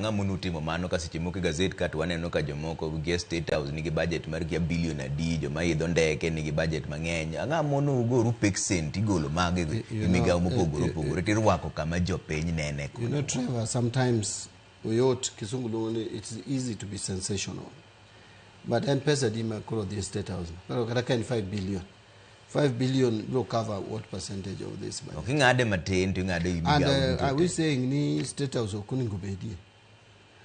Ang'o nutimo mano ka seche moko e gazet ka to waneno ka jomoko gi State House nigi budget mar kia billion adi, joma idho ndeke nigi budget mang'eny. Ang'o mono ugoru peksen tigolo mage e migawo mopogore opogore tirwako kama jopiny nene. You know, Trevor, sometimes oyot, Kisungu luongo ni it's easy to be sensational. But en pesa di ma koro dhi e State House? Koro kata ka en 5 billion. 5 billion will cover what percentage of this budget? Ok ing'ade matin to ing'ade e And migawo duto are we te. saying ni State House ok onego bedie?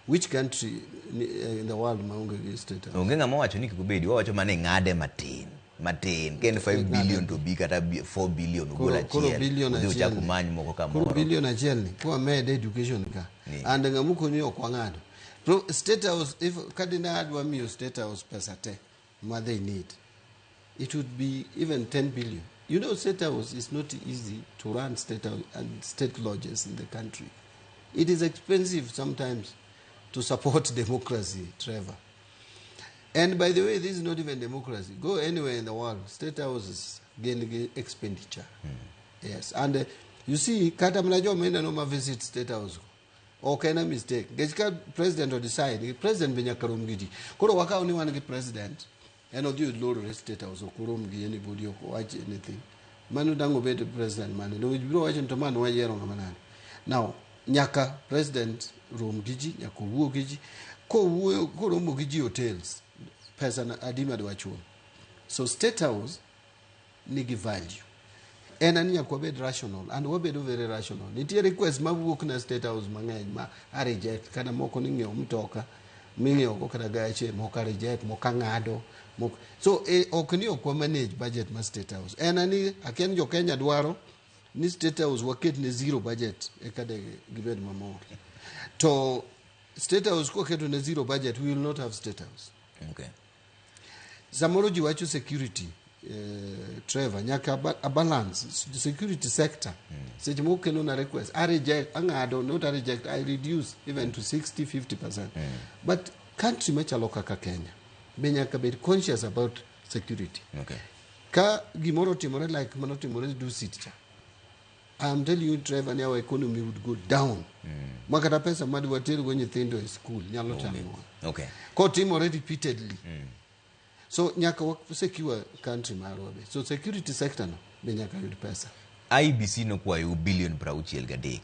Which country in the world maonge gi State House? Onge ng'ama owacho ni kik obedi, wawacho mana ing'ade matin matin. Ka en 5 billion to bi kata 4 billion ugol Koro achiel. Billion Udhi achiel uchak ni. umany moko Koro kamoro. billion achiel ni kwamede education ka Ni. and ng'amukonyi ok wang'ado. State House, if kadina adwa miyo State House pesa te ma they need, it would be even 10 billion. You know, State House is not easy to run. State House and state lodges in the country, it is expensive sometimes to support democracy, Trevor. And by the way, this is not even democracy. Go anywhere in the world, state houses gain expenditure. Yes, and you see, kata mana joma ineno ma visit State House ok en a mistake. Nikech ka president o decide, president be nyaka rom gi ji. Koro wakaw ni wan gi president, en odhi olorore State House, ok orom gi anybody, ok owach anything. Mano dang' obed president mane? Donge ji biro wacho ni to ma nwayiero ng'ama nade? Now, nyaka president rom gi ji, nyaka owuo gi ji. Kowuoyo, koromo gi ji hotels, pesa na adi madwa chulo? So State House nigi value. En ani nyaka wabed rational, and wabedo very rational. Nitie request mawuok na State House mang'eny ma a reject, kata moko ni ng'iewo mtoka ming'iewo go kata gache, moko a reject, moko ang'ado moko. So ok ni ok wa manage budget ma State House. En ani akia ni jo Kenya dwaro ni State House waket ne zero budget eka de gibed mamor. To State House kwaketo ne zero budget, we will not have State House. Samoro ji wacho security, Trevor, nyaka a balance security sector. Seche moko kelo na request, I reject, ang'ado, not I reject, I reduce even to 60 50%. But country machalo kaka Kenya be nyaka bed conscious about security. Ka gimoro otimore like manotimore Dusit cha, I am telling you, Trevor, ni our economy would go down ma kata pesa madwa tergo nyithindo e school nyalo tamowa. Kotimore repeatedly. So nyaka wa secure country marwa be. So security sector no be nyaka yud pesa. IEBC nokwayo billion 63.